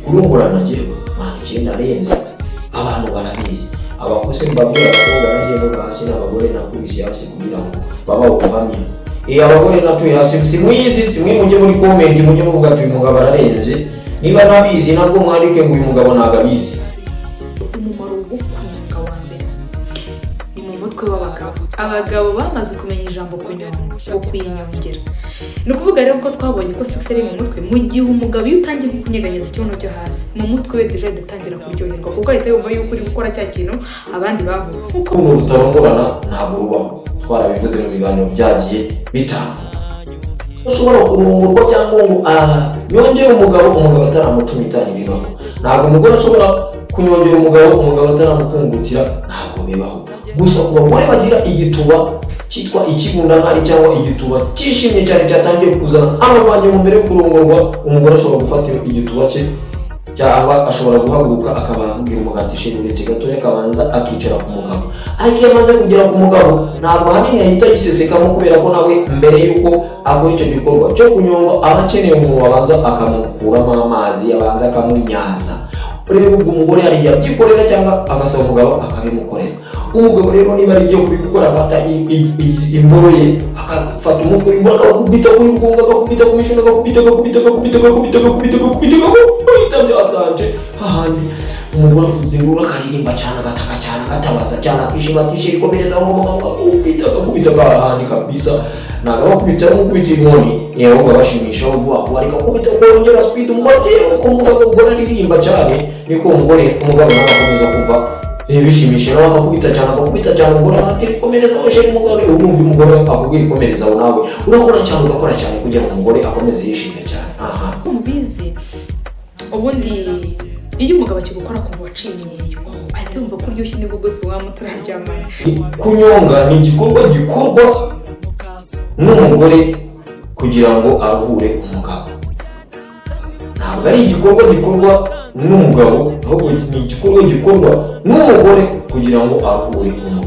Kurongorana njyewe, man, njye ndarenze, abantu barabizi. Abakuze mbabwira, abakobwa nagiye no hasi n'abagore nakubise hasi kugira ngo babahe ubuhamya. Abagore natuye hasi, simwizi, simwe mujye muri comment mujye muvuga ati: "Uyu mugabo ararenze." Niba ntabizi nabwo mwandike ngo: "Uyu mugabo ntabwo abizi." Umumaro wo kunyonga wa mbere ni mu mutwe w'abagabo. Abagabo bamaze kumenya ijambo kunyonga, wo kuyinyongera. Ni ukuvuga rero ko twabonye ko sex ari mu mutwe. Mu gihe umugabo, iyo utangiye nko kunyeganyeza ikibuno cyo hasi, mu mutwe we déjà ahita atangira kuryoherwa, kuko ahita yumva yuko uri gukora cya kintu abandi bavuze nkuko Urukundo rutarongorana ntabwo rubaho, twarabivuze mu biganiro byagiye bitangwa. Ushobora kurongorwa cyangwa ngo nyongere umugabo, umugabo ataramucumita, ntibibaho. Ntabwo umugore ashobora kunyongera umugabo, umugabo ataramukungutira, ntabwo bibaho. Gusa ku bagore bagira igituba cyitwa ikibundankari cyangwa igituba cyishimye cyane cyatangiye kuzana amavangingo mbere yo kurongorwa, umugore ashobora gufata igituba cye cyangwa ashobora guhaguruka akaba akubwira umugabo ati: "Chéri, uretse gatoya," akabanza akicara ku mugabo. Ariko iyo amaze kugera ku mugabo, ntabwo ahanini ahita yisesekamo, kubera ko nawe mbere y'uko akora icyo gikorwa cyo kunyongwa aba akeneye umuntu wabanza akamukuramo amazi, abanza akamunyaza. Rero ubwo umugore hari igihe abyikorera cyangwa agasaba umugabo akabimukorera. Umugabo rero niba ari igiye kubikora, afata imboro ye, agafata umutwe w'imboro, akawukubita kuri mugongo, agakubita ku mishono, agakubita, agakubita, agakubita, agakubita, agakubita, agakubita, agakubita byatanje hahandi. Umugore avuza induru, akaririmba cyane, agataka cyane, agatabaza cyane, akishima ati: "Chéri, komereza aho." Umugabo agakubita, agakubita hahandi kabisa. Ntabwo abakubita nk'ukubita inkoni, ahubwo abashimisha vuba vuba, ariko akubita kongera speed. Umugore ati uko umugore aririmba cyane, niko umugore, umugabo nawe akomeza kumva bishimishije, nawe akakubita cyane, akakubita cyane. Umugore ati: "Komereza aho, chéri." Umugore, urumva umugore akubwira ikomereza aho, nawe urakora cyane, ugakora cyane kugira ngo umugore akomeze yishime cyane aha. Mubizi, ubundi iyo umugabo akigukora kumva waciye imyeyo, oh, ahita yumva ko uryoshye nibwo bwose waba mutararyamana. Kunyonga ni igikorwa gikorwa n'umugore kugira ngo aruhure umugabo. Ntabwo ari igikorwa gikorwa n'umugabo, ahubwo ni igikorwa gikorwa n'umugore kugira ngo aruhure umugabo.